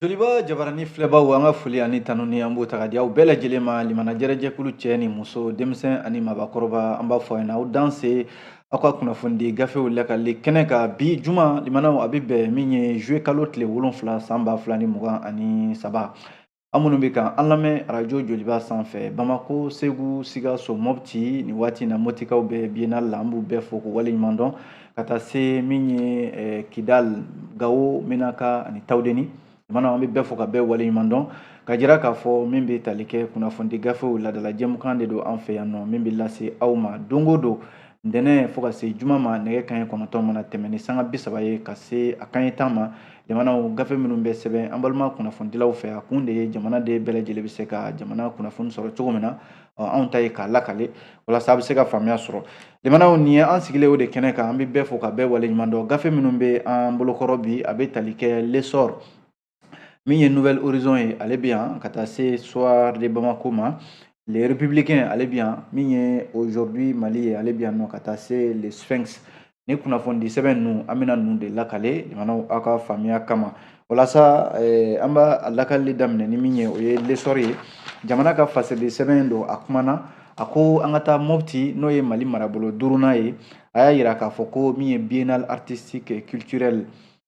Joliba jabarani filɛbaw, an ka foli ani tanuni, an b'o ta ka di aw bɛɛ lajɛlen ma. Limana jɛrɛjɛkulu, cɛ ni muso, denmisɛn ani mabakɔrɔba, an b'a fɔ aw ɲɛna, aw danse aw ka kunnafonidi gafew lakali kɛnɛ kan. Bi juma, limanaw, a bɛ bɛn min ye juillet kalo tile 7 san 2023. An minnu bɛ kan an lamɛn arajo Joliba sanfɛ, Bamako, Segu, Sikaso, Mɔpti, nin waati na Motikaw bɛ biennale la, an b'u bɛɛ fo k'u waleɲuman dɔn, ka taa se min ye Kidal, Gawo, Menaka ani Tawudeni. Limanaw, an bɛ bɛɛ fo ka bɛɛ waleɲuman dɔn, ka jira k'a fɔ min bɛ tali kɛ kunnafonidi gafew ladala jɛmukan de don an fɛ yan nɔ, min bɛ lase aw ma don o don, ntɛnɛn fo ka se juma ma, nɛgɛ kanɲɛ 9 mana tɛmɛ ni sanga 30 ye ka se a kanɲɛ 10 ma. Jamanaw gafe minnu bɛ sɛbɛn an balima kunnafonidilaw fɛ, a kun de ye jamanaden bɛɛ lajɛlen bɛ se ka jamana kunnafoni sɔrɔ cogo min na. Anw ta ye k'a lakale walasa a bɛ se ka faamuya sɔrɔ. Jamanaw, nin ye an sigilen o de kɛnɛ kan. An bɛ bɛɛ fo ka bɛɛ waleɲuman dɔn. Gafe minnu bɛ an bolokɔrɔ bi, a bɛ tali kɛ L'Essor, min ye Nouvel Horizon ye, ale bɛ yan, ka taa se Soir de Bamako ma, Le Républicain, ale bɛ yan, min ye Aujourd'hui Mali ye, ale bɛ yan nɔ, ka taa se Le Sphinx. Ni kunnafonidi sɛbɛn ninnu, an bɛna ninnu de lakale jamanaw aw ka faamuya kama. Walasa an b'a lakalili daminɛ ni min ye, o ye L'Essor ye. Jamana ka fasɛdi sɛbɛn don. A kumana, a ko an ka taa Mopti, n'o ye Mali marabolo duurunan ye. A y'a yira k'a fɔ ko min ye biennale artistique et culturelle,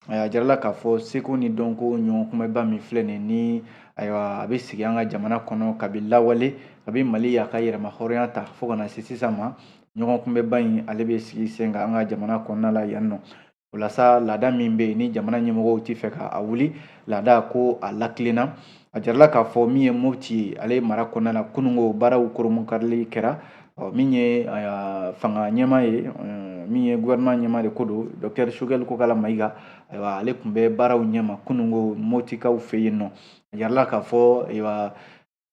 a jirala k'a fɔ seko ni dɔnko ɲɔgɔn kunbɛba min filɛ nin ni, ayiwa, a bɛ sigi an ka jamana kɔnɔ kabi lawale, kabi Mali y'a ka yɛrɛma hɔrɔnya ta fo ka na se sisan ma. Ɲɔgɔn kunbɛba in, ale bɛ sigi sen kan an ka jamana kɔnɔna la yan nɔ. O la sa, laada min bɛ yen ni jamana ɲɛmɔgɔw ti fɛ ka a wuli, laada ko a lakilenna. A jirala k'a fɔ min ye Mopti ye, ale mara kɔnɔna la, kununko baaraw koromukarili kɛra. Min ye fanga ɲɛmaa ye, min ye gouvernement ɲɛmaa de ko don, docteur Choguel Kokala Mayiga, ayiwa, ale tun bɛ baaraw ɲɛma kununko Motikaw fɛ yen nɔ. A jirala k'a fɔ, ayiwa,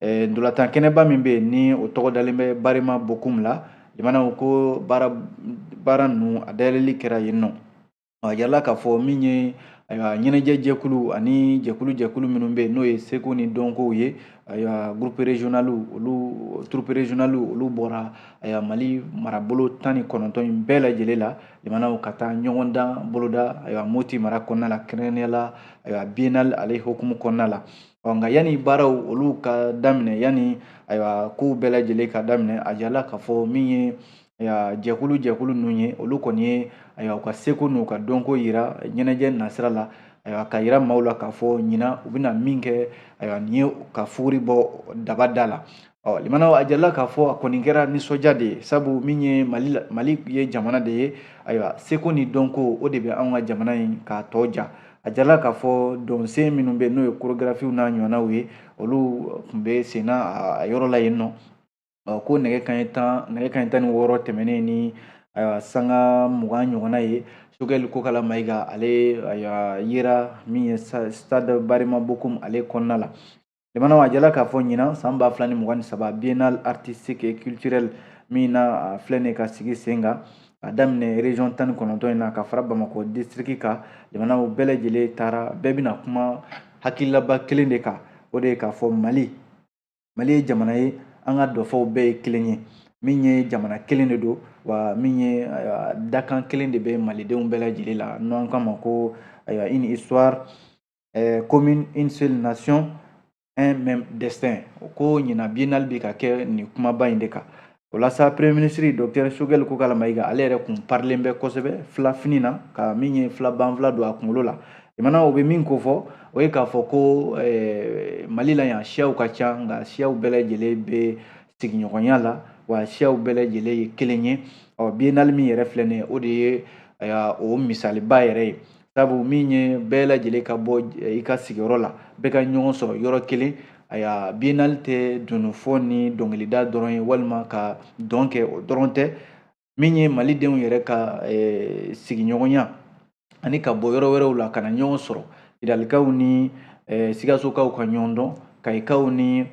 ntolantan kɛnɛba min bɛ yen ni o tɔgɔ dalen bɛ Barema Bokum la, jamanaw ko baara ninnu, a dayɛlɛli kɛra yen nɔ. A jirala k'a fɔ min ye, ayiwa, ɲɛnajɛ jɛkulu ani jɛkulu minnu bɛ yen, n'o ye seko ni dɔnkow ye, ayiwa, groupe régional olu, troupe régional olu bɔra, ayiwa, Mali marabolo 19 in bɛɛ lajɛlen la, jamanaw, ka taa ɲɔgɔn dan boloda, ayiwa, Moti mara kɔnɔna la, kɛrɛnkɛrɛnnenya la, ayiwa, biennale ale hukumu kɔnɔna la. Ɔ nka yanni baaraw olu ka daminɛ, yanni, ayiwa, kow bɛɛ lajɛlen ka daminɛ, a jirala k'a fɔ min ye jɛkulu ninnu ye, olu kɔni ye, ayiwa, u ka seko n'u ka dɔnko yira ɲɛnajɛ nasira la, ayiwa, ka yira maaw la k'a fɔ ɲinan u bɛna min kɛ, ayiwa, nin ye ka fuguri bɔ daba da la. Ɔ limanaw, a jirala k'a fɔ a kɔni kɛra nisɔndiya de ye, sabu min ye Mali, Mali ye jamana de ye, ayiwa, seko ni dɔnko, o de bɛ anw ka jamana in k'a tɔ ja. A jirala k'a fɔ dɔnsen minnu bɛ yen, n'o ye chorégraphies n'a ɲɔgɔnnaw ye, olu tun bɛ senna a yɔrɔ la yen nɔ. Ko nɛgɛ kanɲɛ 16 tɛmɛnen ni, ayiwa, sanga 20 ɲɔgɔnna ye, Choguel Kokala Mayiga, ale, ayiwa, yera min ye stade Barema Bokum ale kɔnɔna la. Jamanaw, a jirala k'a fɔ ɲinan san 2023 biennale artistique et culturelle min na a filɛ nin ye ka sigi sen kan, a daminɛ région 19 in na ka fara Bamakɔ district kan, jamanaw bɛɛ lajɛlen taara. Bɛɛ bɛna kuma hakililaba kelen de kan, o de ye k'a fɔ Mali ye jamana ye, an ka dɔfɔw bɛɛ ye kelen ye, min ye jamana kelen de don wa, min ye dakan kelen de bɛ malidenw bɛɛ lajɛlen la, n'an k'a ma ko, ayiwa, une histoire commune, une seule nation, un même destin. O ko ɲinan biennale bɛ ka kɛ nin kumaba in de kan. O la sa, premier ministre docteur Choguel Kokala Mayiga, ale yɛrɛ kun parilen bɛ kosɛbɛ filafini na, ka min ye fila banfila don a kunkolo la. Jamana, o bɛ min ko fɔ, o ye k'a fɔ ko Mali la yan, siyaw ka ca, nka siyaw bɛɛ lajɛlen bɛ sigiɲɔgɔnya la, wa siyaw bɛɛ lajɛlen ye kelen ye. Ɔ biennale min yɛrɛ filɛ nin ye, o de ye o misaliba yɛrɛ ye, sabu min ye bɛɛ lajɛlen ka bɔ i ka sigiyɔrɔ la, bɛɛ ka ɲɔgɔn sɔrɔ yɔrɔ kelen. Ayiwa, biennale tɛ dununfɔ ni dɔnkilida dɔrɔn ye walima ka dɔn kɛ, o dɔrɔn tɛ. Min ye malidenw yɛrɛ ka sigiɲɔgɔnya ani ka bɔ yɔrɔ wɛrɛw la ka na ɲɔgɔn sɔrɔ, Kidalikaw ni Sikasokaw ka ɲɔgɔn dɔn, Kayikaw ni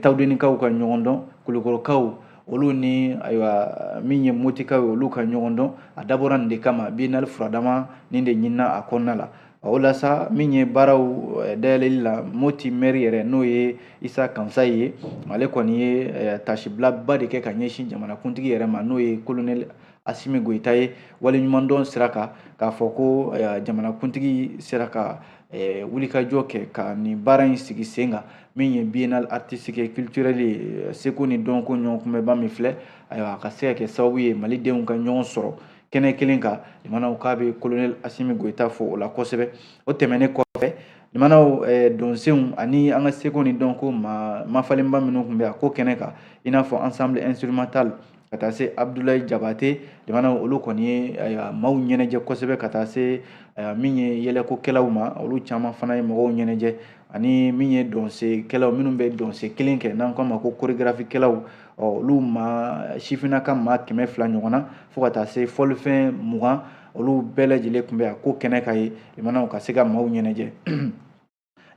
Tawudenikaw ka ɲɔgɔn dɔn, Kulukɔrɔkaw olu ni, ayiwa, min ye Motikaw ye, olu ka ɲɔgɔn dɔn. A dabɔra nin de kama, biennale furadama nin de ɲinina a kɔnɔna la. O la sa, min ye baaraw dayɛlɛli la, Moti maire yɛrɛ, n'o ye Isa Kansayi ye, ale kɔni ye tasibilaba de kɛ ka ɲɛsin jamanakuntigi yɛrɛ ma, n'o ye colonel Asimi Goyita ye, waleɲumandɔn sira kan, k'a fɔ ko jamanakuntigi sera ka wulikajɔ kɛ ka nin baara in sigi sen kan, min ye biennale artistique et culturelle ye, seko ni dɔnko ɲɔgɔn kunbɛnba min filɛ. Ayiwa, a ka se ka kɛ sababu ye malidenw ka ɲɔgɔn sɔrɔ kɛnɛ kelen kan. Limanaw, k'a bɛ colonel Assimi Goïta fo o la kosɛbɛ. O tɛmɛnen kɔfɛ, limanaw, donsenw ani an ka seko ni dɔnko ma mafalenba minnu tun bɛ a ko kɛnɛ kan, i n'a fɔ ensemble instrumental ka taa se Abdoulaye Diabaté, limanaw, olu kɔni ye, ayiwa, maaw ɲɛnajɛ kosɛbɛ, ka taa se, ayiwa, min ye yɛlɛkokɛlaw ma, olu caman fana ye mɔgɔw ɲɛnajɛ, ani min ye dɔnsekɛlaw minnu bɛ dɔnse kelen kɛ, n'an k'a ma ko chorégraphie-kɛlaw, olu ma sifinnaka maa 200 ɲɔgɔn na, fo ka taa se fɔlifɛn 20, olu bɛɛ lajɛlen tun bɛ a ko kɛnɛ kan ye, limanaw, ka se ka maaw ɲɛnajɛ.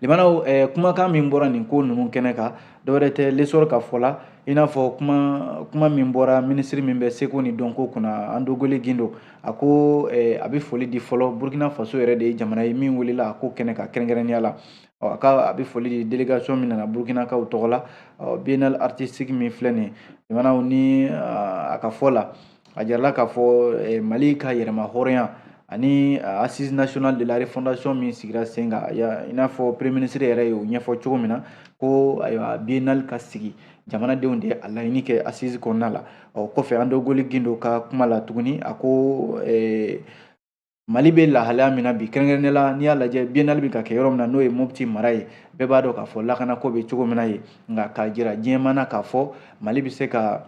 Limanaw, kumakan min bɔra nin ko ninnu kɛnɛ kan, dɔwɛrɛ tɛ L'Essor ka fɔ la, i n'a fɔ kuma min bɔra minisiri min bɛ seko ni dɔnko kunna, Andogoli Gindo. A ko a bɛ foli di fɔlɔ Burkina Faso yɛrɛ de ye jamana ye min welela a ko kɛnɛ kan kɛrɛnkɛrɛnnenya la. Ɔ, a ka a bɛ foli di délégation min nana Burkinakaw tɔgɔ la. Ɔ, biennale artistique min filɛ nin ye, limanaw, ni a ka fɔ la, a jirala k'a fɔ Mali ka yɛrɛma hɔrɔnya ani assise nationale de la refondation min sigira sen kan, i n'a fɔ premier ministre yɛrɛ y'o ɲɛfɔ cogo min na, ko ayiwa, biennale ka sigi, jamanadenw de ye a laɲini kɛ assise kɔnɔna la. Ɔ, kɔfɛ, Andogoli Gindo ka kuma la tuguni, a ko Mali bɛ lahalaya min na bi, kɛrɛnkɛrɛnnenya la, n'i y'a lajɛ biennale bɛ ka kɛ yɔrɔ min na, n'o ye Mopti mara ye, bɛɛ b'a dɔn k'a fɔ lakanako bɛ cogo min na ye. Nka k'a jira diɲɛmaa na k'a fɔ Mali bɛ se ka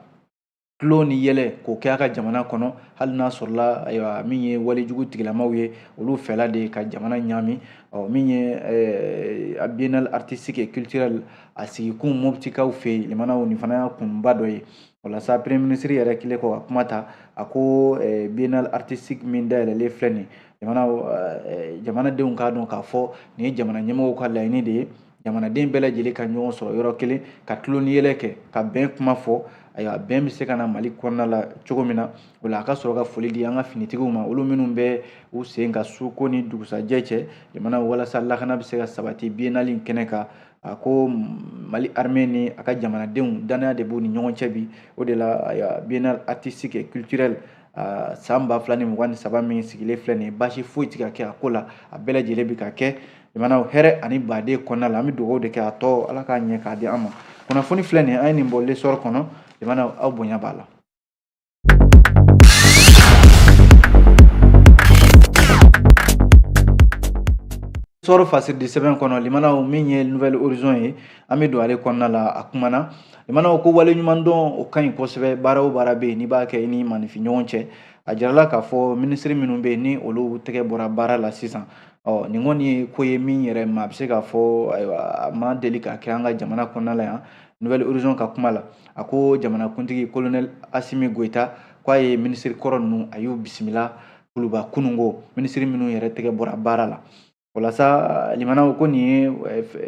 tulon ni yɛlɛ k'o kɛ a ka jamana kɔnɔ, hali n'a sɔrɔla, ayiwa, min ye walejugu tigilamaw ye, olu fɛla de ye ka jamana ɲaami. Ɔ, min ye biennale artistique et culturelle a sigikun Moptikaw fɛ yen, limanaw, nin fana y'a kunba dɔ ye. O la sa, premier ministre yɛrɛ kɛlen kɔ ka kuma ta, a ko biennale artistique min dayɛlɛlen filɛ nin jamana, jamanadenw k'a dɔn k'a fɔ nin ye jamana ɲɛmɔgɔw ka laɲini de ye, jamanaden bɛɛ lajɛlen ka ɲɔgɔn sɔrɔ yɔrɔ kelen, ka tulon ni yɛlɛ kɛ, ka bɛn kuma fɔ. Ayiwa, bɛn bɛ se ka na Mali kɔnɔna la cogo min na. O la, a ka sɔrɔ ka foli di an ka finitigiw ma, olu minnu bɛ u sen ka su ko ni dugusajɛ cɛ jamana, walasa lakana bɛ se ka sabati biennale in kɛnɛ kan. A ko Mali armée ni a ka jamanadenw, danaya de b'u ni ɲɔgɔn cɛ bi. O de la, ayiwa, biennale artistique et culturelle san 2023 min sigilen filɛ nin ye, baasi foyi tɛ ka kɛ a ko la, a bɛɛ lajɛlen bɛ ka kɛ jamanaw hɛrɛ ani baden kɔnɔna la. An bɛ dugawu de kɛ, a tɔ Ala k'a ɲɛ k'a di an ma. Kunnafoni filɛ nin ye, an ye nin bɔ L'Essor kɔnɔ. Jamana, aw bonya b'a la. Sɔrɔ fasiridi sɛbɛn kɔnɔ, limanaw, min ye Nouvel Horizon ye, an bɛ don ale kɔnɔna la. A kumana, limanaw, ko waleɲumandɔn, o ka ɲi kosɛbɛ. Baara o baara bɛ yen, n'i b'a kɛ i ni maninfin ɲɔgɔn cɛ. A jirala k'a fɔ minisiri minnu bɛ yen, ni olu tɛgɛ bɔra baara la sisan, ɔ, nin kɔni ye ko ye min yɛrɛ ma a bɛ se k'a fɔ, ayiwa, a ma deli ka kɛ an ka jamana kɔnɔna la yan. Nouvel Horizon ka kuma la, a ko jamanakuntigi colonel Assimi Goïta k'a ye minisiri kɔrɔ ninnu, a y'u bisimila Kuluba kununko, minisiri minnu yɛrɛ tɛgɛ bɔra baara la. O la sa, limanaw, ko nin ye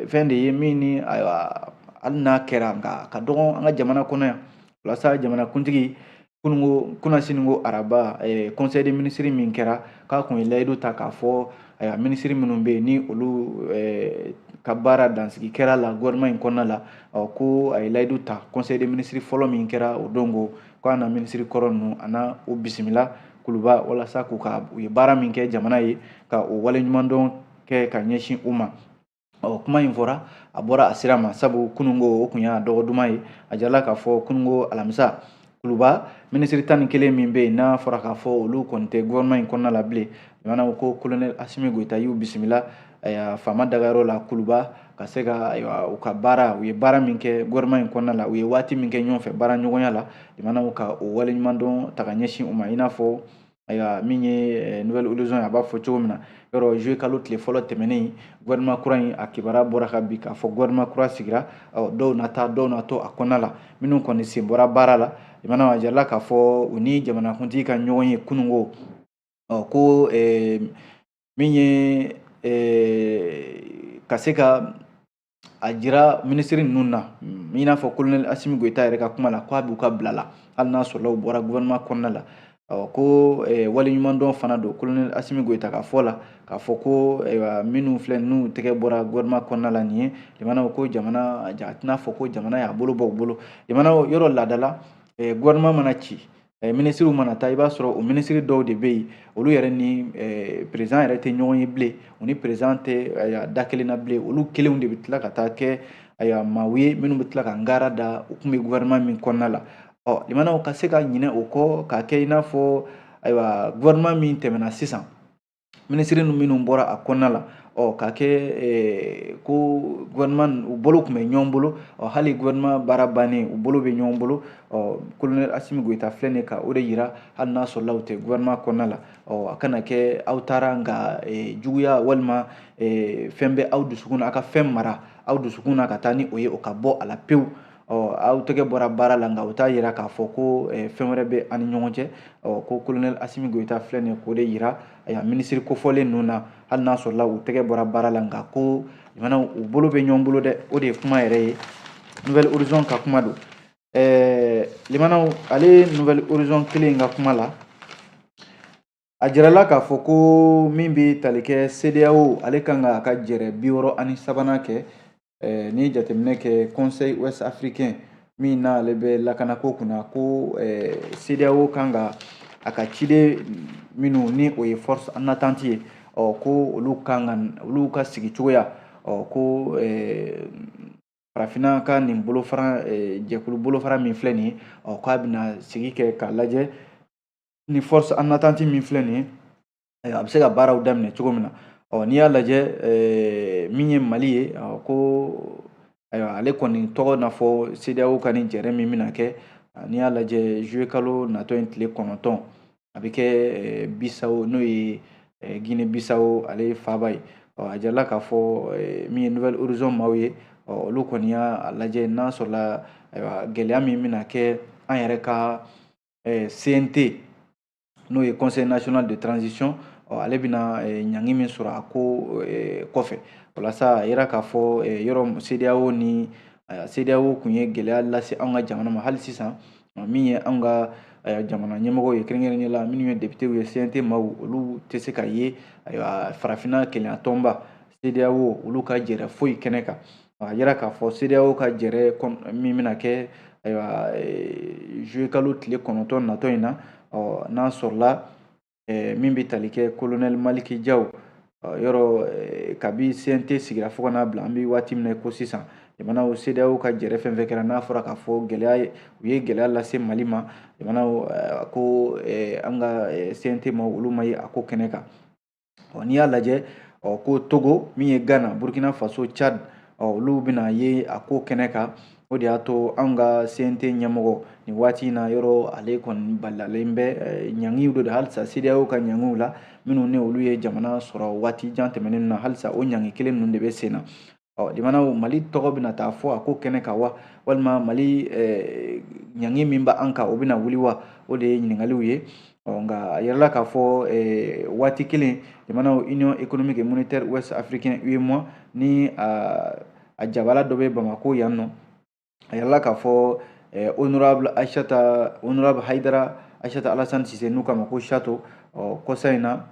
fɛn de ye min ni, ayiwa, hali n'a kɛra, nka a ka dɔgɔn an ka jamana kɔnɔ yan. O la sa, jamanakuntigi kununko, kunasini araba, conseil des ministres min kɛra, k'a kun ye layidu ta k'a fɔ, ayiwa, minisiri minnu bɛ yen, ni olu ka baara dansigi kɛra la gouvernement in kɔnɔna la, ɔ, ko a ye layidu ta conseil des ministres fɔlɔ min kɛra o don, ko k'a na minisiri kɔrɔ ninnu, a na u bisimila Kuluba, walasa k'u ka u ye baara min kɛ jamana ye, ka o waleɲumandɔn kɛ ka ɲɛsin u ma. Ɔ, kuma in fɔra, a bɔra a sira ma, sabu kununko o kun y'a dɔgɔ duman ye. A jirala k'a fɔ kununko alamisa, Kuluba, minisiri 11 min bɛ yen, n'a fɔra k'a fɔ olu kɔni tɛ gouvernement in kɔnɔna la bilen, jamana ko colonel Assimi Goïta y'u bisimila faama dagayɔrɔ la Kuluba, ka se ka, ayiwa, u ka baara, u ye baara min kɛ gouvernement in kɔnɔna la, u ye waati min kɛ ɲɔgɔn fɛ baara ɲɔgɔnya la, jamanaw ka o waleɲumandɔn ta ka ɲɛsin u ma. I n'a fɔ, ayiwa, min ye Nouvel Horizon ye, a b'a fɔ cogo min na, yɔrɔ juillet kalo tile fɔlɔ tɛmɛnen, gouvernement kura in a kibaruya bɔra ka bi k'a fɔ gouvernement kura sigira. Ɔ, dɔw na taa, dɔw na to a kɔnɔna la, minnu kɔni sen bɔra baara la, jamana, a jirala k'a fɔ u ni jamanakuntigi ka ɲɔgɔn ye kununko. Ɔ, ko min ye ka se ka a jira minisiri ninnu na, i n'a fɔ colonel Assimi Goïta yɛrɛ ka kuma la, k'a b'u ka bila la, hali n'a sɔrɔla u bɔra gouvernement kɔnɔna la. Ɔ, ko waleɲumandɔn fana don colonel Assimi Goïta ka fɔ la, k'a fɔ ko, ayiwa, minnu filɛ n'u tɛgɛ bɔra gouvernement kɔnɔna la nin ye, jamana ko jamana a tɛna fɔ ko jamana y'a bolo bɔ u bolo. Jamana, yɔrɔ laadala, gouvernement mana ci Minisiriw mana taa, i b'a sɔrɔ o minisiri dɔw de bɛ yen, olu yɛrɛ ni président yɛrɛ tɛ ɲɔgɔn ye bilen, u ni président tɛ da kelen na bilen. Olu kelenw de bɛ tila ka taa kɛ ayiwa maaw ye minnu bɛ tila ka ngara da u tun bɛ gouvernement min kɔnɔna la. Ɔ limanaw ka se ka ɲinɛ o kɔ k'a kɛ i n'a fɔ ayiwa gouvernement min tɛmɛna sisan, minisiri minnu bɔra a kɔnɔna la, ɔ k'a kɛ ko gouvernement u bolo tun bɛ ɲɔgɔn bolo. Ɔ hali gouvernement baara bannen, u bolo bɛ ɲɔgɔn bolo. Ɔ colonel Assimi Goïta filɛ nin ye ka o de yira, hali n'a sɔrɔla u tɛ gouvernement kɔnɔna la. Ɔ a kana kɛ aw taara nka juguya walima fɛn bɛ aw dusukun na, aw ka fɛn mara aw dusukun na ka taa ni o ye, o ka bɔ a la pewu. Ɔ aw tɛgɛ bɔra baara la, nka o t'a yira k'a fɔ ko fɛn wɛrɛ bɛ an ni ɲɔgɔn cɛ. Ɔ ko colonel Assimi Goïta filɛ nin ye k'o de yira ayiwa minisiri kofɔlen ninnu na, hali n'a sɔrɔla u tɛgɛ bɔra baara la, nka ko jamana u bolo bɛ ɲɔgɔn bolo dɛ. O de ye kuma yɛrɛ ye, Nouvel Horizon ka kuma don. Limanaw, ale Nouvel Horizon kelen ka kuma la, a jirala k'a fɔ ko min bɛ tali kɛ CEDEAO, ale kan ka a ka jɛrɛ 63nan kɛ. N'i ye jateminɛ kɛ Conseil Ouest africain min n'ale bɛ lakanako kunna, ko CEDEAO kan ka a ka ciden minnu ni o ye force en attente ye, ɔ ko olu kan ka olu ka sigi cogoya, ɔ ko farafinna ka nin bolofara, jɛkulu bolofara min filɛ nin ye, ɔ k'a bɛna sigi kɛ k'a lajɛ ni force en attente min filɛ nin ye, a bɛ se ka baaraw daminɛ cogo min na. Ɔ n'i y'a lajɛ min ye Mali ye, ko ayiwa ale kɔni tɔgɔ n'a fɔ CEDEAO ka nin jɛrɛ min bɛna kɛ, n'i y'a lajɛ juillet kalo natɔ in tile 9, a bɛ kɛ Bissau, n'o ye Guinée Bissau ale faaba ye. Ɔ a jirala k'a fɔ min ye Nouvel Horizon maaw ye, ɔ olu kɔni y'a lajɛ n'a sɔrɔla ayiwa gɛlɛya min bɛna kɛ an yɛrɛ ka CNT, n'o ye Conseil national de transition, ɔ ale bɛna ɲangi min sɔrɔ a ko kɔfɛ. Walasa a yira k'a fɔ yɔrɔ CEDEAO ni CEDEAO kun ye gɛlɛya lase anw ka jamana ma. Hali sisan min ye anw ka jamana ɲɛmɔgɔw ye, kɛrɛnkɛrɛnnenya la minnu ye députés ye, CNT maaw, olu tɛ se ka ye ayiwa farafinna kelenya tɔnba CEDEAO olu ka jɛrɛ foyi kɛnɛ kan. A yira k'a fɔ CEDEAO ka jɛrɛ min bɛna kɛ ayiwa juillet kalo tile 9 natɔ in na, ɔ n'a sɔrɔla min bɛ tali kɛ colonel Malick Diaw, yɔrɔ kabi CNT sigira fo ka n'a bila an bɛ waati min na ko sisan, jamanaw CEDEAO ka jɛrɛ fɛn fɛn kɛra, n'a fɔra k'a fɔ gɛlɛya u ye gɛlɛya lase Mali ma, jamanaw ko an ka CNT ma olu ma ye a ko kɛnɛ kan. Ɔ n'i y'a lajɛ, ɔ ko Togo min ye Ghana, Burkina Faso, Tchad, ɔ olu bɛna ye a ko kɛnɛ kan. O de y'a to anw ka CNT ɲɛmɔgɔ nin waati in na, yɔrɔ ale kɔni balalen bɛ ɲangiw de don halisa CEDEAO ka ɲangiw la, minnu ni olu ye jamana sɔrɔ waati jan tɛmɛnen na, halisa o ɲangi kelen ninnu de bɛ sen na. Ɔ limanaw, Mali tɔgɔ bɛna taa fɔ a ko kɛnɛ kan wa, walima Mali ɲangi min b'an kan o bɛna wuli wa? O de ye ɲininkaliw ye. Ɔ nka a yirala k'a fɔ waati kelen, jamanaw Union économique et monétaire ouest africain UEMOA ni a jabala dɔ bɛ Bamako yan nɔ, a yirala k'a fɔ honorable Aïssata, honorable Haïdara Aïssata Alassane Cissé, n'u k'a ma ko Chato, ɔ kɔsa in na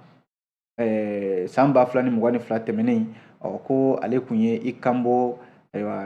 san 2022 tɛmɛnen, ɔ ko ale kun ye i kanbɔ ayiwa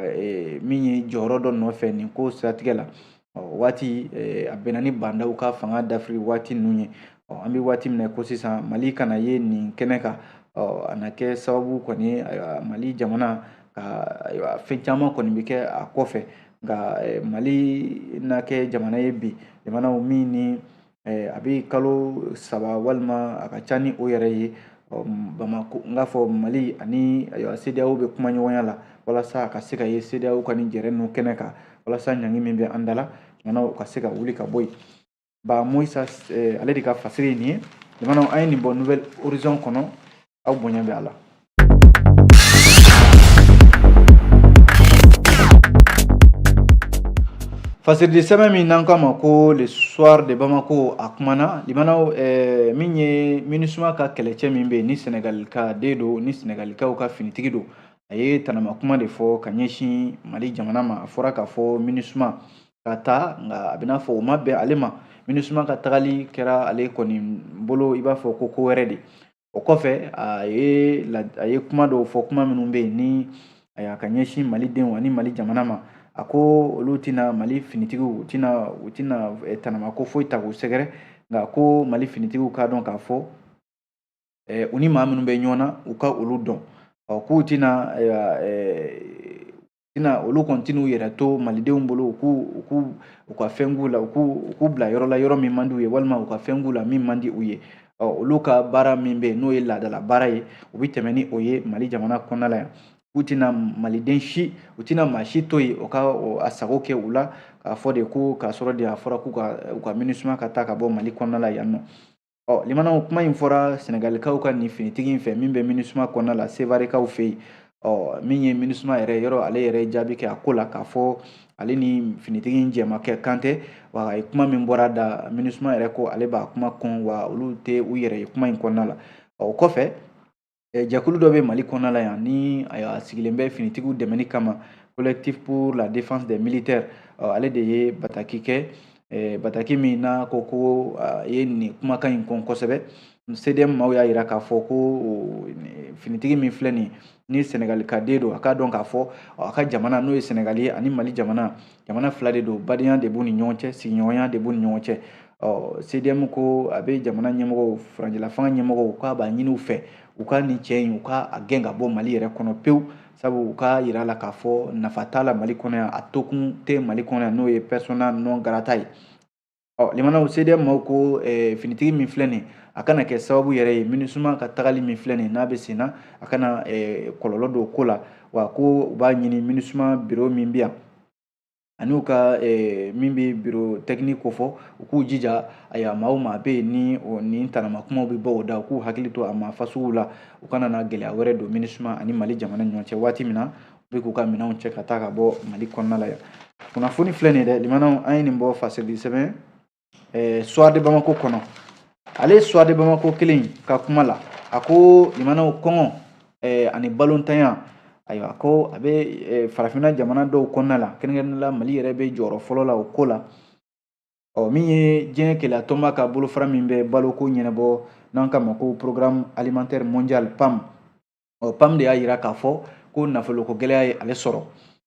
min ye jɔyɔrɔ dɔ nɔfɛ nin ko siratigɛ la. Ɔ waati a bɛnna ni bandaw ka fanga dafiri waati ninnu ye. Ɔ an bɛ waati min na ko sisan, Mali kana ye nin kɛnɛ kan, ɔ a na kɛ sababu kɔni ye ayiwa Mali jamana ka ayiwa fɛn caman kɔni bɛ kɛ a kɔfɛ. Nka Mali na kɛ jamana ye bi, jamanaw min ni a bɛ kalo 3 walima a ka ca ni o yɛrɛ ye, Bamako n k'a fɔ Mali ani ayiwa CEDEAO bɛ kuma ɲɔgɔnya la walasa a ka se ka ye CEDEAO ka nin jɛrɛ ninnu kɛnɛ kan, walasa ɲangi min bɛ an da la, jamanaw ka se ka wuli ka bɔ yen. Ba Moyisa ale de ka fasiri ye nin ye. Jamanaw, an ye nin bɔ Nouvel Horizon kɔnɔ, aw bonya bɛ a la. Fasiridi sɛbɛn min n'an k'a ma ko Le Soir de Bamako, a kumana limanaw min ye MINUSMA ka kɛlɛcɛ min bɛ yen ni Senegal ka den don, ni Senegalikaw ka finitigi don, a ye tanama kuma de fɔ ka ɲɛsin Mali jamana ma. A fɔra k'a fɔ MINUSMA ka taa, nka a bɛna fɔ o ma bɛn ale ma. MINUSMA ka tagali kɛra ale kɔni bolo i b'a fɔ ko ko wɛrɛ de. O kɔfɛ a ye kuma dɔw fɔ, kuma minnu bɛ yen ni a ka ɲɛsin Malidenw ani Mali jamana ma. A ko olu tɛna Mali finitigiw, u tɛna tanamako foyi ta k'u sɛgɛrɛ, nka ko Mali finitigiw k'a dɔn k'a fɔ u ni maa minnu bɛ ɲɔgɔn na, u ka olu dɔn. Ɔ, k'u tɛna, ayiwa, tɛna olu kɔni tɛn'u yɛrɛ to malidenw bolo, u k'u u ka fɛn k'u la, u k'u bila yɔrɔ la, yɔrɔ min man di u ye, walima u ka fɛn k'u la min man di u ye. Ɔ, olu ka baara min bɛ yen, n'o ye laadala baara ye, u bɛ tɛmɛ ni o ye Mali jamana kɔnɔna la yan. K'u tɛna maliden si, u tɛna maa si to yen o ka a sago kɛ u la, k'a fɔ de ko k'a sɔrɔ de a fɔra k'u ka u ka MINUSMA ka taa ka bɔ Mali kɔnɔna la yan nɔ. Ɔ, limanaw, kuma in fɔra Sɛnɛgalikaw ka nin finitigi in fɛ min bɛ MINUSMA kɔnɔna la, Sevarekaw fɛ yen. Ɔ, min ye MINUSMA yɛrɛ yɔrɔ, ale yɛrɛ jaabi kɛ a ko la k'a fɔ ale ni finitigi in jɛma kɛ kan tɛ. Wa a ye kuma min bɔra da, MINUSMA yɛrɛ ko ale b'a kuma kɔn, wa olu tɛ u yɛrɛ ye kuma in kɔnɔna la. Ɔ, o kɔfɛ, jɛkulu dɔ bɛ Mali kɔnɔna la yan ni a sigilen bɛ finitigiw dɛmɛni kama, Collectif pour la défense des militaires. Ale de ye bataki kɛ, bataki min n'a ko ko a ye nin kumakan in kɔn kosɛbɛ. CDM maaw y'a jira k'a fɔ ko finitigi min filɛ nin ni Senegali ka den don, a k'a dɔn k'a fɔ a ka jamana, n'o ye Senegali ye, ani Mali jamana, jamana fila de don, badenya de b'u ni ɲɔgɔn cɛ, sigiɲɔgɔnya de b'u ni ɲɔgɔn cɛ. Ɔ, CDM ko a bɛ jamana ɲɛmɔgɔw, furancɛla fanga ɲɛmɔgɔw, k'a b'a ɲini u fɛ u ka nin cɛ in, u ka a gɛn ka bɔ Mali yɛrɛ kɔnɔ pewu, sabu u ka yira la k'a fɔ nafa t'a la Mali kɔnɔ yan, a tokun tɛ Mali kɔnɔ yan, n'o ye persona non grata ye. Ɔ, limanaw, CDM maaw ko finitigi min filɛ nin, a kana kɛ sababu yɛrɛ ye MINUSMA ka tagali min filɛ nin n'a bɛ sen na, a kana kɔlɔlɔ don ko la. Wa ko u b'a ɲini MINUSMA bureau min bɛ yan, ani u ka min bɛ bureau technique kofɔ, u k'u jija, ayiwa, maa o maa bɛ yen ni nin tanama kumaw bɛ bɔ o da, u k'u hakili to a maa fasuguw la, u kana na gɛlɛya wɛrɛ don MINUSMA ani Mali jamana ni ɲɔgɔn cɛ waati min na u bɛ k'u ka minɛnw cɛ ka taa ka bɔ Mali kɔnɔna la yan. Kunnafoni filɛ nin ye dɛ, limanaw, an ye nin bɔ fasirili sɛbɛn Soir de Bamako kɔnɔ. Ale Soir de Bamako kelen ka kuma la, a ko limanaw, kɔngɔ ani balontanya, ayiwa, ko a bɛ farafinna jamana dɔw kɔnɔna la, kɛrɛnkɛrɛnnenya la Mali yɛrɛ bɛ jɔyɔrɔ fɔlɔ la o ko la. Ɔ, min ye diɲɛ keleya tɔnba ka bolofara min bɛ baloko ɲɛnabɔ, n'an k'a ma ko Programme alimentaire mondial, PAM. Ɔ, PAM de y'a jira k'a fɔ ko nafoloko gɛlɛya ye ale sɔrɔ.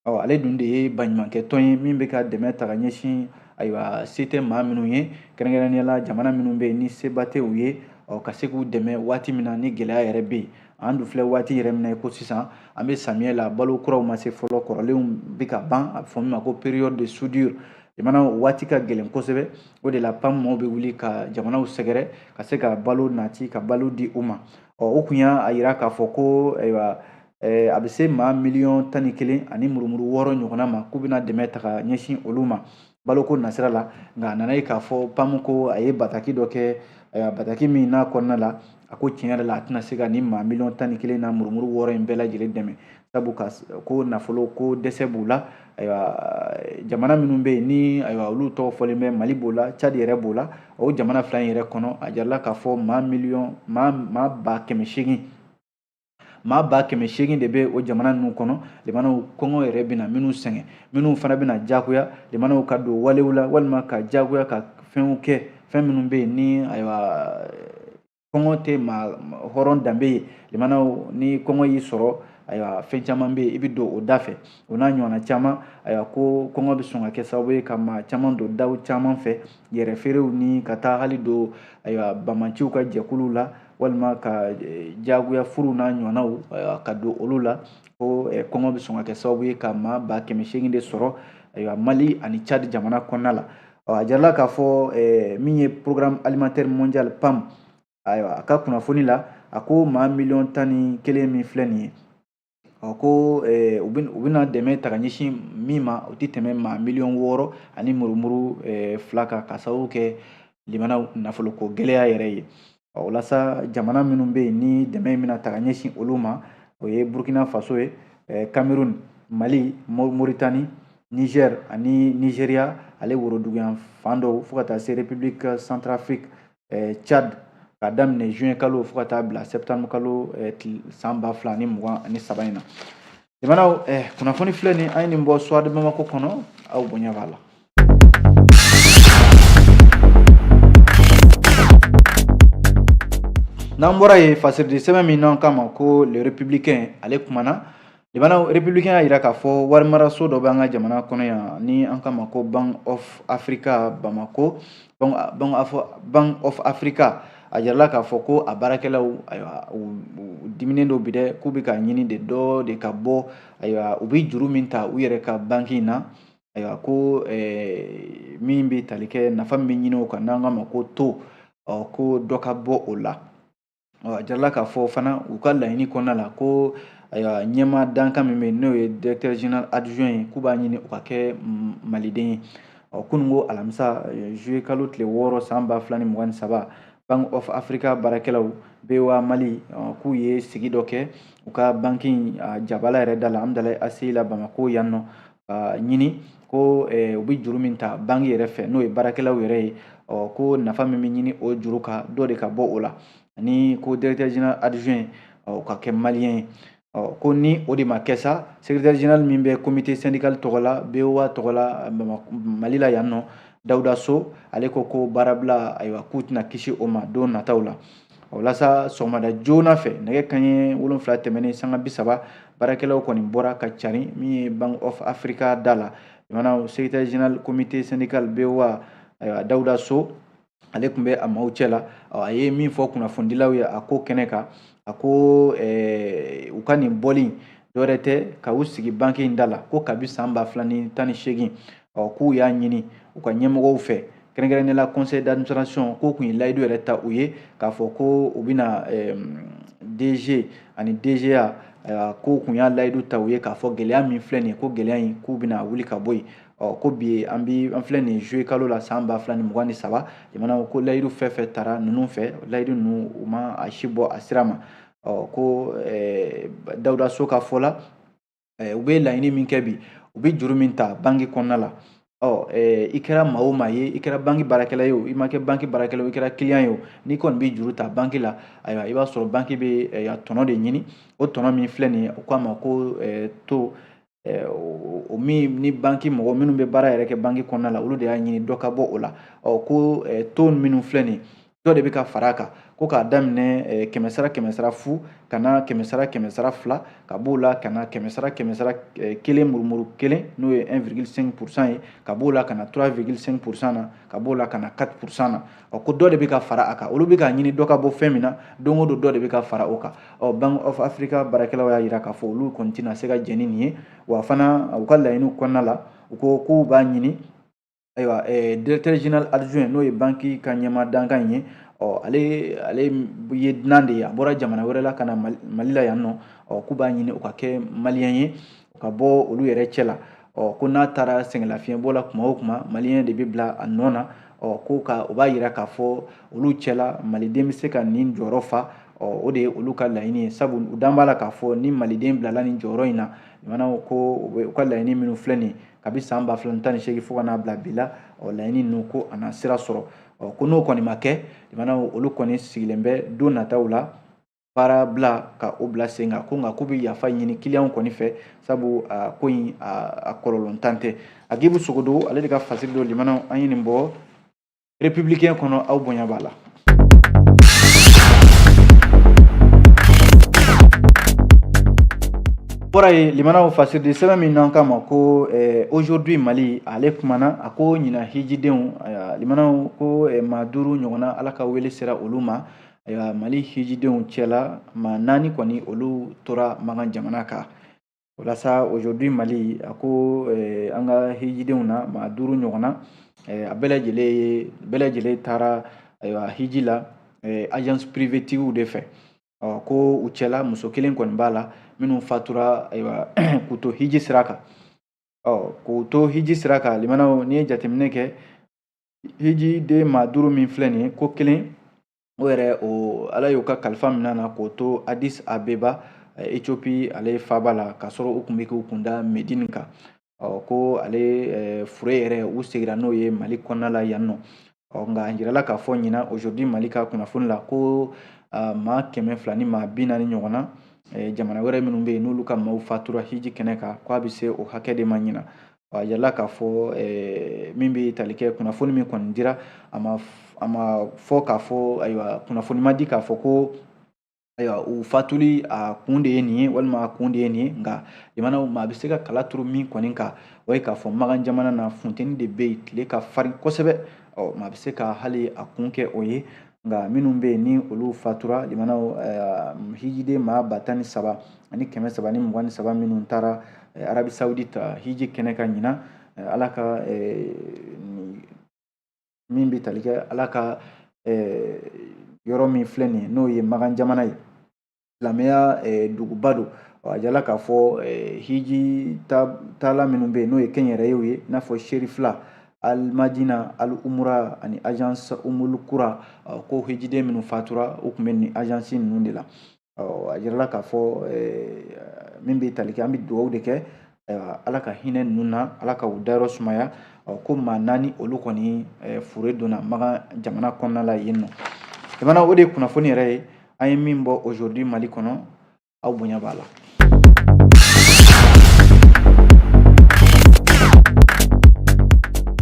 Ɔ, ale dun de ye baɲumankɛ tɔn ye min bɛ ka dɛmɛ ta ka ɲɛsin, ayiwa, se tɛ maa minnu ye, kɛrɛnkɛrɛnnenya la jamana minnu bɛ yen ni seba tɛ u ye, ɔ, ka se k'u dɛmɛ waati min na ni gɛlɛya yɛrɛ bɛ yen. An dun filɛ waati yɛrɛ min na i ko sisan, an bɛ samiyɛ la, balo kuraw ma se fɔlɔ, kɔrɔlenw bɛ ka ban, a bɛ fɔ min ma ko période de soudure. Jamana waati ka gɛlɛn kosɛbɛ. O de la PAM maaw bɛ wuli ka jamanaw sɛgɛrɛ ka se ka balo nati, ka balo di u ma. Ɔ, o kun y'a yira k'a fɔ ko, ayiwa, a bɛ se maa miliyɔn 11 ani murumuru 6 ɲɔgɔnna ma, k'u bɛna dɛmɛ ta ka ɲɛsin olu ma baloko nasira la. Nka a nana ye k'a fɔ PAM ko a ye bataki dɔ kɛ, ayiwa, bataki min n'a kɔnɔna la, a ko tiɲɛ yɛrɛ la, a tɛna se ka nin maa miliyɔn 11 n'a murumuru 6 in bɛɛ lajɛlen dɛmɛ, sabu ka ko nafolo ko dɛsɛ b'u la. Ayiwa, jamana minnu bɛ yen ni, ayiwa, olu tɔgɔ fɔlen bɛ, Mali b'o la, Tchad yɛrɛ b'o la. O jamana fila in yɛrɛ kɔnɔ, a jirala k'a fɔ maa miliyɔn maa 800,000, maa 800,000 de bɛ o jamana ninnu kɔnɔ. Limanaw, kɔngɔ yɛrɛ bɛna minnu sɛgɛn, minnu fana bɛna jagoya limanaw ka don walew la, walima ka jagoya ka fɛnw kɛ, fɛn minnu bɛ yen ni, ayiwa, kɔngɔ tɛ maa hɔrɔn danbe ye. Limanaw, ni kɔngɔ y'i sɔrɔ, ayiwa, fɛn caman bɛ yen i bɛ don o da fɛ, o n'a ɲɔgɔnna caman. Ayiwa, ko kɔngɔ bɛ sɔn ka kɛ sababu ye ka maa caman don daw caman fɛ, yɛrɛ feerew ni ka taa hali don, ayiwa, bamaciw ka jɛkuluw la, walima ka jagoya furuw n'a ɲɔgɔnnaw ka don olu la. Ko kɔngɔ bɛ sɔn ka kɛ sababu ye ka maa 800,000 de sɔrɔ, ayiwa, Mali ani Tchad jamana kɔnɔna la. A jirala k'a fɔ min ye Programme alimentaire mondial, PAM, ayiwa, a ka kunnafoni la, a ko maa miliyɔn 11 min filɛ nin ye, ɔ, ko u bɛna dɛmɛ ta ka ɲɛsin min ma, o tɛ tɛmɛ maa miliyɔn 6 ani murumuru 2 kan, ka sababu kɛ limanaw nafoloko gɛlɛya yɛrɛ ye. Ɔ, o la sa, jamana minnu bɛ yen ni dɛmɛ in bɛna ta ka ɲɛsin olu ma, o ye Burkina Faso ye, Cameroun, Mali, Mauritanie, Niger ani Nigeria, ale woroduguyan fan dɔw, fo ka taa se République Centrafrique, Tchad, k'a daminɛ juin kalo fo ka taa bila septembre kalo san 2023 in na. Jamanaw, kunnafoni filɛ nin, an ye nin bɔ Soir de Bamako kɔnɔ, aw bonya b'a la. N'an bɔra yen, fasiridi sɛbɛn min n'an k'a ma ko Le Républicain, ale kumana. Limanaw, Républicain y'a jira k'a fɔ warimaraso dɔ bɛ an ka jamana kɔnɔ yan ni an k'a ma ko Bank of Africa Bamako. Bank of Africa, a jirala k'a fɔ ko a baarakɛlaw, ayiwa, u diminen don bi dɛ, k'u bɛ k'a ɲini de dɔ de ka bɔ, ayiwa, u bɛ juru min ta u yɛrɛ ka banki in na, ayiwa, ko min bɛ tali kɛ nafa min bɛ ɲini o kan n'an k'a ma ko taux, ɔ ko dɔ ka bɔ o la. Ɔ a jirala k'a fɔ fana u ka laɲini kɔnɔna la ko, ayiwa, ɲɛmaa dankan min bɛ yen n'o ye directeur général adjoint ye, k'u b'a ɲini o ka kɛ maliden ye. Ɔ kununko alamisa, juillet kalo tile 6 san 2023, Bank of Africa baarakɛlaw, BOA Mali, k'u ye sigi dɔ kɛ u ka banki jabala yɛrɛ da la Amudalayi ACI la Bamako yan nɔ, ka ɲini ko u bɛ juru min ta banki yɛrɛ fɛ n'o ye baarakɛlaw yɛrɛ ye, ɔ ko nafa min bɛ ɲini o juru kan, dɔ de ka bɔ o la, ani ko directeur général adjoint o ka kɛ malien ye. Ɔ ko ni o de ma kɛ sa, secrétaire général min bɛ comité syndical tɔgɔ la, BOA tɔgɔ la Mali la yan nɔ, Dawuda So, ale ko ko baarabila, ayiwa, k'u tɛna kisi o ma don nataw la. O la sa, sɔgɔmada joona fɛ, nɛgɛ kanɲɛ 7 tɛmɛnen sanga 30, baarakɛlaw kɔni bɔra ka cari min ye Bank of Africa da la. Limanaw, secrétaire général comité syndical BOA, ayiwa, Dawuda So, ale tun bɛ a maaw cɛ la. A ye min fɔ kunnafonidilaw ye a ko kɛnɛ kan, a ko u ka nin bɔli dɔwɛrɛ tɛ ka u sigi banki in da la, ko kabi san 2018, ɔ k'u y'a ɲini u ka ɲɛmɔgɔw fɛ, kɛrɛnkɛrɛnnenya la conseil d'administration, k'o tun ye layidu yɛrɛ ta u ye k'a fɔ ko u bɛna DG ani DGA, k'u tun y'a layidu ta u ye k'a fɔ gɛlɛya min filɛ nin ye, ko gɛlɛya in k'u bɛna wuli ka bɔ yen. Ɔ ko bi an bi an filɛ nin ye juillet kalo la san 2023, jamana ko layidu fɛn fɛn tara ninnu fɛ, layidu ninnu u ma a si bɔ a sira ma. Ɔ ko Dawuda So ka fɔ la, u bɛ laɲini min kɛ bi, u bɛ juru min ta banki kɔnɔna la, ɔ i kɛra maa o maa ye, i kɛra banki baarakɛla ye o, i ma kɛ banki baarakɛla ye o, i kɛra client ye o, n'i kɔni bɛ juru ta banki la, ayiwa, i b'a sɔrɔ banki bɛ tɔnɔ de ɲini. O tɔnɔ min filɛ nin ye, u k'a ma ko taux, o min ni banki mɔgɔ minnu bɛ baara yɛrɛ kɛ banki kɔnɔna la, olu de y'a ɲini dɔ ka bɔ o la. Ɔ ko taux minnu filɛ nin ye, dɔ de bɛ ka fara a kan, ko k'a daminɛ kɛmɛ sara kɛmɛ sara fu ka na kɛmɛ sara kɛmɛ sara fila, ka b'o la ka na kɛmɛ sara kɛmɛ sara kelen murumuru kelen, n'o ye 1,5% ye, ka b'o la ka na 3,5% na, ka b'o la ka na 4% na. Ɔ ko dɔ de bɛ ka fara a kan, olu bɛ k'a ɲini dɔ ka bɔ fɛn min na, don o don dɔ de bɛ ka fara o kan. Ɔ Bank of Africa baarakɛlaw y'a jira k'a fɔ olu kɔni tɛna se ka jɛn ni nin ye. Wa fana u ka laɲiniw kɔnɔna la, u ko k'u b'a ɲini, ayiwa, directeur général adjoint, n'o ye banki ka ɲɛmaa dankan ye, ɔ ale ye dunan de ye, a bɔra jamana wɛrɛ la ka na Mali la yan nɔ, ɔ k'u b'a ɲini o ka kɛ malien ye, o ka bɔ olu yɛrɛ cɛ la. Ɔ ko n'a taara sɛgɛnlafiɲɛbɔ la kuma o kuma, malien de bɛ bila a nɔ na. Ɔ ko ka o b'a jira k'a fɔ olu cɛla maliden bɛ se ka nin jɔyɔrɔ fa. Ɔ o de ye olu ka laɲini ye, sabu u dan b'a la k'a fɔ ni maliden bilala nin jɔyɔrɔ in na, limanaw, ko u ka laɲini minnu filɛ nin ye kabi san 2018 fo ka n'a bila bi la, ɔ laɲini ninnu ko a na sira sɔrɔ. Ɔ ko n'o kɔni ma kɛ, limanaw, olu kɔni sigilen bɛ don nataw la baara bila ka o bila sen kan, ko nka k'u bɛ yafa ɲini kiliyanw kɔni fɛ, sabu a ko in a kɔlɔlɔntan tɛ. Agibu Sogodo, ale de ka fasiri don. Limanaw, an ye nin bɔ Républicain kɔnɔ, aw bonya b'a la. Bɔra ye, limanaw, fasiridi sɛbɛn min n'an k'a ma ko Aujourd'hui Mali, ale kumana, a ko ɲina hijidenw, limanaw, ko maa 5 ɲɔgɔnna Ala ka wele sera olu ma. Ayiwa, Mali hijidenw cɛla maa 4 kɔni, olu tora Makan jamana kan. Walasa Aujourd'hui Mali a ko an ka hijidenw na maa 5 ɲɔgɔnna, a bɛɛ lajɛlen taara, ayiwa, hiji la agence privée tigiw de fɛ. Ɔ ko u cɛla muso kelen kɔni b'a la minnu fatura, ayiwa, k'u to hiji sira kan. Ɔ k'u to hiji sira kan, limanaw, n'i ye jateminɛ kɛ, hijiden maa 5 min filɛ nin ye, ko kelen o yɛrɛ, o Ala y'o ka kalifa minɛ na k'o to Addis Abeba, Ethiopie ale faaba la, k'a sɔrɔ u tun bɛ k'u kunda Medine kan. Ɔ ko ale fure yɛrɛ, u seginna n'o ye Mali kɔnɔna la yan nɔ. Ɔ nka a jirala k'a fɔ ɲina Aujourd'hui Mali ka kunnafoni la ko maa 200 ni maa 40 ɲɔgɔnna, jamana wɛrɛ minnu bɛ yen n'olu ka maaw fatura hiji kɛnɛ kan, k'a bɛ se o hakɛ de ma ɲina. A jirala k'a fɔ min bɛ tali kɛ kunnafoni min kɔni dira, a ma fɔ k'a fɔ, ayiwa, kunnafoni ma di k'a fɔ ko Ayiwa, u fatuli a kun de ye nin ye walima a kun de ye nin ye. Nka limanaw, maa bɛ se ka kala turu min kɔni kan, o ye k'a fɔ Makan jamana na, funteni de bɛ yen, tile ka farin kosɛbɛ. Ɔ, maa bɛ se ka hali a kun kɛ o ye. Nka minnu bɛ yen ni olu fatura, limanaw, hijiden maa 13,323 minnu taara Arabi Saoudite hiji kɛnɛ kan ɲinan, Ala ka min bɛ tali kɛ Ala ka yɔrɔ min filɛ nin ye, n'o ye Makan jamana ye, silamɛya duguba don. A jala k'a fɔ hiji taala minnu bɛ yen, n'o ye kɛnyɛrɛyew ye, i n'a fɔ Serifila, Almadina, Al Umura ani agence Umul Kura, ko hijiden minnu fatura, u tun bɛ nin agence ninnu de la. A jirala k'a fɔ min bɛ tali kɛ, an bɛ dugawu de kɛ, ayiwa, Ala ka hinɛ ninnu na, Ala ka u dayɔrɔ sumaya. Ko maa 4, olu kɔni fure donna Makan jamana kɔnɔna la yen nɔ. Jamana, o de ye kunnafoni yɛrɛ ye an ye min bɔ aujourd'hui Mali kɔnɔ. Aw bonya b'a la.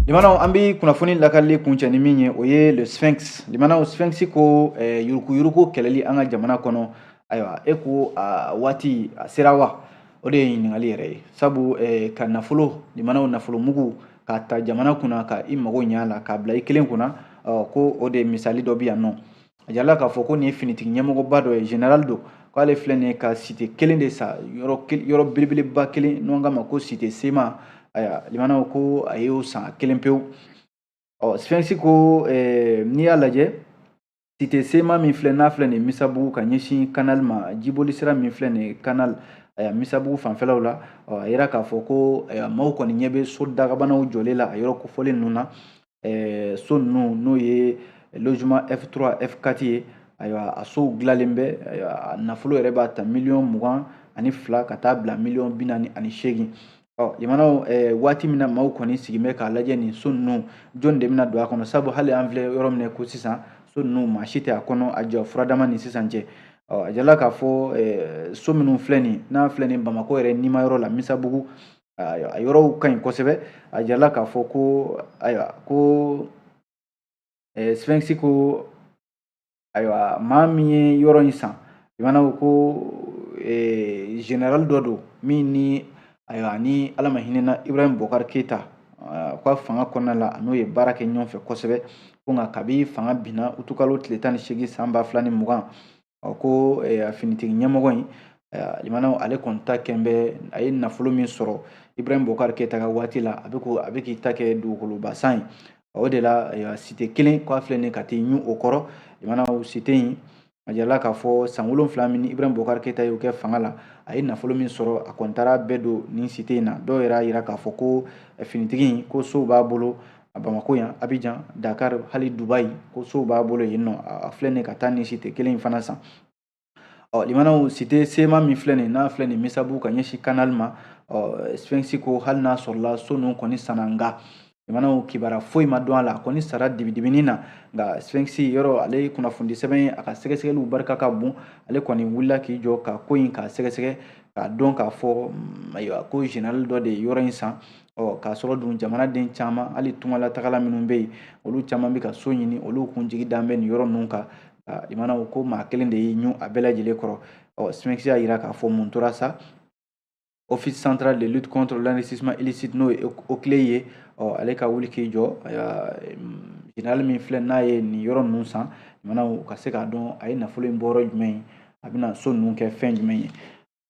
Limanaw, an bɛ kunnafoni lakalili kuncɛ ni min ye, o ye le Sphinx. Limanaw, Sphinx ko yurukuyuruku kɛlɛli an ka jamana kɔnɔ, ayiwa, e ko a waati a sera wa? O de ye ɲininkali yɛrɛ ye. Sabu ka nafolo, limanaw, nafolo mugu k'a ta jamana kunna ka i mago ɲa la k'a bila i kelen kunna, ko o de misali dɔ bɛ yan nɔ. A jirala k'a fɔ ko nin ye finitigi ɲɛmɔgɔba dɔ ye, général don, k'ale filɛ nin ye ka cité kelen de san, yɔrɔ belebeleba kelen, n'an k'a ma ko cité CMA. Ayiwa, limanaw, ko a y'o san kelen pewu. Ɔ, Sphinx ko n'i y'a lajɛ, cité CMA min filɛ, n'a filɛ nin Misabugu ka ɲɛsin canal ma, jiboli sira min filɛ nin canal, ayiwa, Misabugu fanfɛlaw la, ɔ, a yira k'a fɔ ko maaw kɔni ɲɛ bɛ so dagabanaw jɔlen la a yɔrɔ kofɔlen ninnu na. So ninnu, n'o ye logement F3 F4 ye, ayiwa, a sow dilanlen bɛ. Ayiwa, a nafolo yɛrɛ b'a ta miliyɔn 22 ka taa bila miliyɔn 48. Ɔ, limanaw, waati min na maaw kɔni sigilen bɛ k'a lajɛ nin so ninnu, jɔn de bɛna don a kɔnɔ? Sabu hali an filɛ yɔrɔ min na ko sisan, so ninnu, maa si tɛ a kɔnɔ a jɔ furadama ni sisan cɛ. Ɔ, a jirala k'a fɔ so minnu filɛ nin, n'a filɛ nin Bamakɔ yɛrɛ nima yɔrɔ la, Misabugu, a yɔrɔw ka ɲi kosɛbɛ. A jirala k'a fɔ ko, ayiwa, ko Sphinx ko, ayiwa, maa min ye yɔrɔ in san, limanaw, ko général dɔ don min ni, ayiwa, ni Ala ma hinɛna Ibrahim Boubacar Keita ka fanga kɔnɔna la, a n'o ye baara kɛ ɲɔgɔn fɛ kosɛbɛ. Ko nka kabi fanga binna utukalo tile 18 san 2020, ɔ, ko finitigi ɲɛmɔgɔ in, limanaw, ale kɔni ta kɛn bɛ a ye nafolo min sɔrɔ Ibrahim Boubacar Keita ka waati la, a bɛ ko a bɛ k'i ta kɛ dugukoloba san ye. O de la, cité kelen k'a filɛ nin ka t'i ɲun o kɔrɔ. Limanaw, cité in, a jirala k'a fɔ san 7 min Ibrahim Boubacar Keita y'o kɛ fanga la, a ye nafolo min sɔrɔ, a kɔni taara bɛɛ don nin cité in na. Dɔw yɛrɛ y'a jira k'a fɔ ko finitigi in, ko sow b'a bolo a Bamakɔ yan, Abidjan, Dakar, hali Dubaï, ko sow b'a bolo yen nɔ. A filɛ nin ka taa nin cité kelen in fana san. Ɔ, limanaw, cité CMA min filɛ nin, n'a filɛ nin Misabugu ka ɲɛsin canal ma, ɔ, Sphinx ko hali n'a sɔrɔla so ninnu kɔni sanna, nka limanaw, kibaruya foyi ma dɔn a la, a kɔni sara dibidibini na. Nka Sphinx yɔrɔ, ale ye kunnafoni sɛbɛn ye, a ka sɛgɛsɛgɛliw barika ka bon. Ale kɔni wulila k'i jɔ ka ko in k'a sɛgɛsɛgɛ k'a dɔn k'a fɔ, ayiwa, ko général dɔ de ye yɔrɔ in san. Ɔ, k'a sɔrɔ dun jamanaden caman, hali tungalatagala minnu bɛ yen, olu caman bɛ ka so ɲini, olu kun jigi dan bɛ nin yɔrɔ ninnu kan. Limanaw, ko maa kelen de y'i ɲun a bɛɛ lajɛlen kɔrɔ. Ɔ, Sphinx y'a jira k'a fɔ mun tora sa, Office central de lutte contre l'enrichissement illicite, n'o ye OCLEI ye, ɔ, ale ka wuli k'i jɔ, général min filɛ, n'a ye nin yɔrɔ ninnu san, limanaw, ka se k'a dɔn a ye nafolo in bɔ yɔrɔ jumɛn ye, a bɛna so ninnu kɛ fɛn jumɛn ye.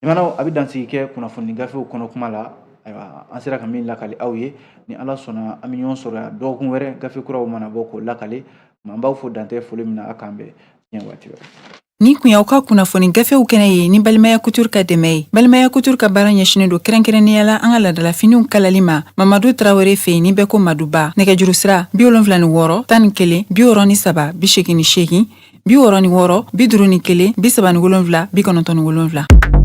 Limanaw, a bɛ dansigi kɛ kunnafoni gafew kɔnɔ kuma la. Ayiwa, an sera ka min lakali aw ye, ni Ala sɔnna, an bɛ ɲɔgɔn sɔrɔ yan dɔgɔkun wɛrɛ, gafe kuraw mana bɔ k'o lakali. An b'aw fo dantɛ foli min na. A k'an bɛn diɲɛ waati wɛrɛ. Nin kun y'aw ka kunnafoni gafew kɛnɛ ye ni Balimaya Couture ka dɛmɛ ye. Balimaya Couture ka baara ɲɛsinen don kɛrɛnkɛrɛnnenya la an ka laadalafiniw kalali ma Mamadu Tarawele fɛ yen, ni bɛɛ ko Maduba. Nɛgɛjuru sira 76 11 63 88, 66 51 37 97.